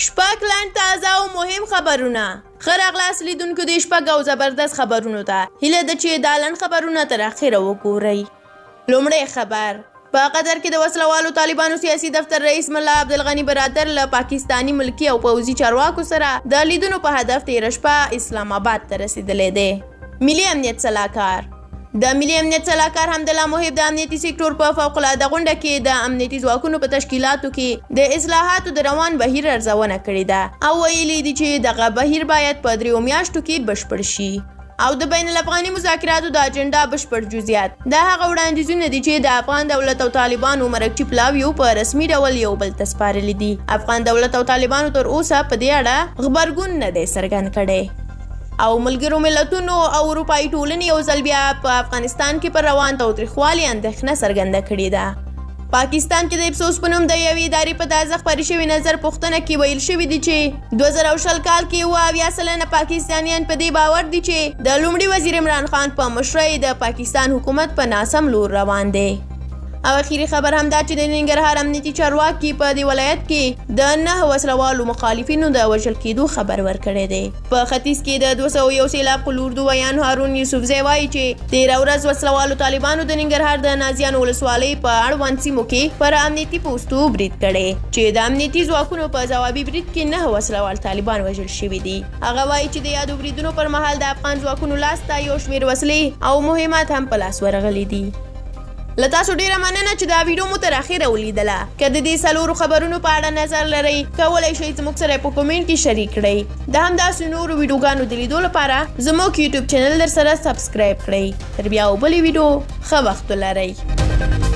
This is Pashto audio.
شپږ لنډ تازه او مهم خبرونه. ښه راغلاست لیدونکو دې شپږ او زبردست خبرونو ته. هیله ده چې دا لنډ خبرونه تر اخره وګورئ. لومړی خبر، په قطر کې د وسله والو طالبانو سیاسي دفتر رئیس ملا عبدالغني برادر له پاکستاني ملکي او پوځي چارواکو سره د لیدنو په هدف تېره شپه اسلام آباد ته رسېدلی دی. ملي امنیت سلاکار د ملي امنیت سلاکار حمدالله محب د امنیتي سکتور په فوق العاده غونډه کې د امنیتي ځواکونو په تشکیلاتو کې د اصلاحاتو د روان بهیر ارزونه کړې ده او ویلي دي چې دغه بهیر باید په دریو میاشتو کې بشپړ شي. او د بین الافغاني مذاکراتو د اجنډا بشپړ جزئیات دا هغه وړاندیزونه دي چې د افغان دولت او طالبانو مرکچي پلاویو په رسمي ډول یو بل ته سپارلي دي. افغان دولت او طالبانو تر اوسه په دې اړه غبرګون نه دی څرګند کړی. او ملګرو ملتونو او اروپایي ټولنې یو ځل بیا په افغانستان کې پر روان تاوتریخوالي اندېښنه څرګنده کړې ده. پاکستان کې د افسوس په نوم د یوې ادارې په تازه خپرې شوې نظر پوښتنه کې ویل شوي دي چې 2020 کال کې 77% پاکستانیان په دې باور دي چې د لومړي وزیر عمران خان په مشرۍ د پاکستان حکومت په ناسم لور روان دی. او اخیری خبر هم دا چې د ننګرهار امنیتي چارواکي په دې ولایت کې د 9 وسلوالو مخالفینو د وژل کېدو خبر ورکړی دی. په ختیځ کې د 201 سیلاب قول اردو ویاند هارون یوسفزی وایي چې تېره ورځ وسلوالو طالبانو د ننګرهار د نازیانو ولسوالۍ په اړوند سیمو کې پر امنیتي پوستو برید کړی چې د امنیتي ځواکونو په ځوابي برید کې 9 وسلوال طالبان وژل شوي دي. هغه وایي چې د یادو بریدونو پر مهال د افغان ځواکونو لاس ته یو شمېر وسلې او مهمات هم په لاس ورغلي دي. له تاسو ډیره مننه چې دا ویډیو مو تر اخره ولیدله. که د دې څلورو خبرونو په اړه نظر لرئ، کولی شئ زموږ سره په کومنټ کې شریک کړئ. د همداسې نورو ویډیوګانو د لیدو لپاره زموږ یوټیوب چینل در سره سبسکرایب کړئ. تر بیا او بلې ویډیو، ښه وخت ولرئ.